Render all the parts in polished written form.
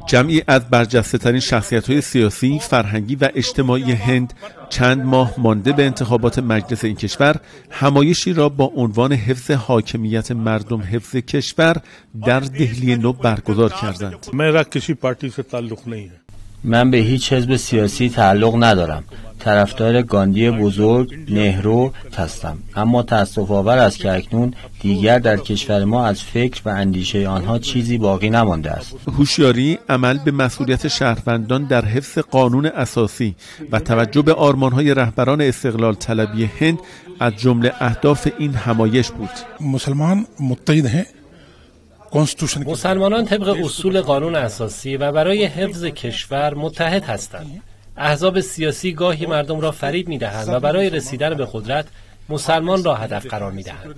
جمعی از برجسته ترین شخصیت های سیاسی، فرهنگی و اجتماعی هند چند ماه مانده به انتخابات مجلس این کشور همایشی را با عنوان حفظ حاکمیت مردم حفظ کشور در دهلی نو برگزار کردند. من به هیچ حزب سیاسی تعلق ندارم. طرفدار گاندی بزرگ، نهرو هستم، اما تأسف آور است که اکنون دیگر در کشور ما از فکر و اندیشه آنها چیزی باقی نمانده است. هوشیاری، عمل به مسئولیت شهروندان در حفظ قانون اساسی و توجه به آرمان‌های رهبران استقلال طلبی هند از جمله اهداف این همایش بود. مسلمان متحد ہیں. مسلمانان طبق اصول قانون اساسی و برای حفظ کشور متحد هستند. احزاب سیاسی گاهی مردم را فریب می‌دهند و برای رسیدن به قدرت مسلمان را هدف قرار می‌دهند.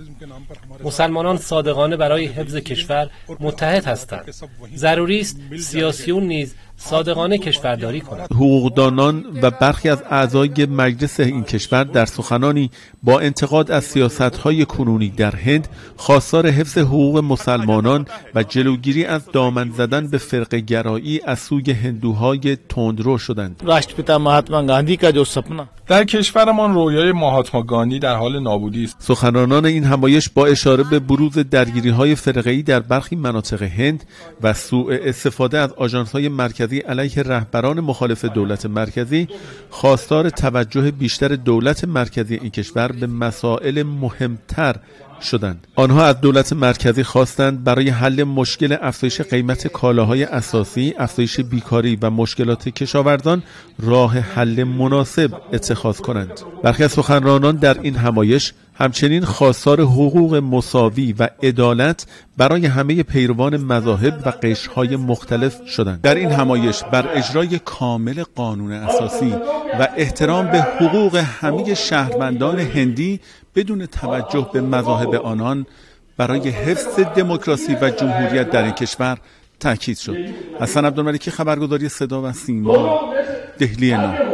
مسلمانان صادقانه برای حفظ کشور متحد هستند. ضروری است سیاسیون نیز صادقانه کشورداری کنند. حقوقدانان و برخی از اعضای مجلس این کشور در سخنانی با انتقاد از سیاست‌های کنونی در هند خواستار حفظ حقوق مسلمانان و جلوگیری از دامن زدن به فرقه گرایی از سوی هندوهای تندرو شدند. راشترپیتا مهاتما گاندی کا جو سپنا در کشورمان رویای مهاتما گاندی در حال نابودی است. سخنرانان این همایش با اشاره به بروز درگیری‌های فرقه‌ای در برخی مناطق هند و سوء استفاده از آژانس‌های مرکزی علیه رهبران مخالف دولت مرکزی خواستار توجه بیشتر دولت مرکزی این کشور به مسائل مهمتر شدند. آنها از دولت مرکزی خواستند برای حل مشکل افزایش قیمت کالاهای اساسی، افزایش بیکاری و مشکلات کشاورزان راه حل مناسب اتخاذ کنند. برخی از سخنرانان در این همایش همچنین خواستار حقوق مساوی و عدالت برای همه پیروان مذاهب و قشرهای مختلف شدند. در این همایش بر اجرای کامل قانون اساسی و احترام به حقوق همه شهروندان هندی بدون توجه به مذاهب آنان برای حفظ دموکراسی و جمهوریت در این کشور تاکید شد. حسن عبدالملکی، خبرگزاری صدا و سیما، دهلی نو.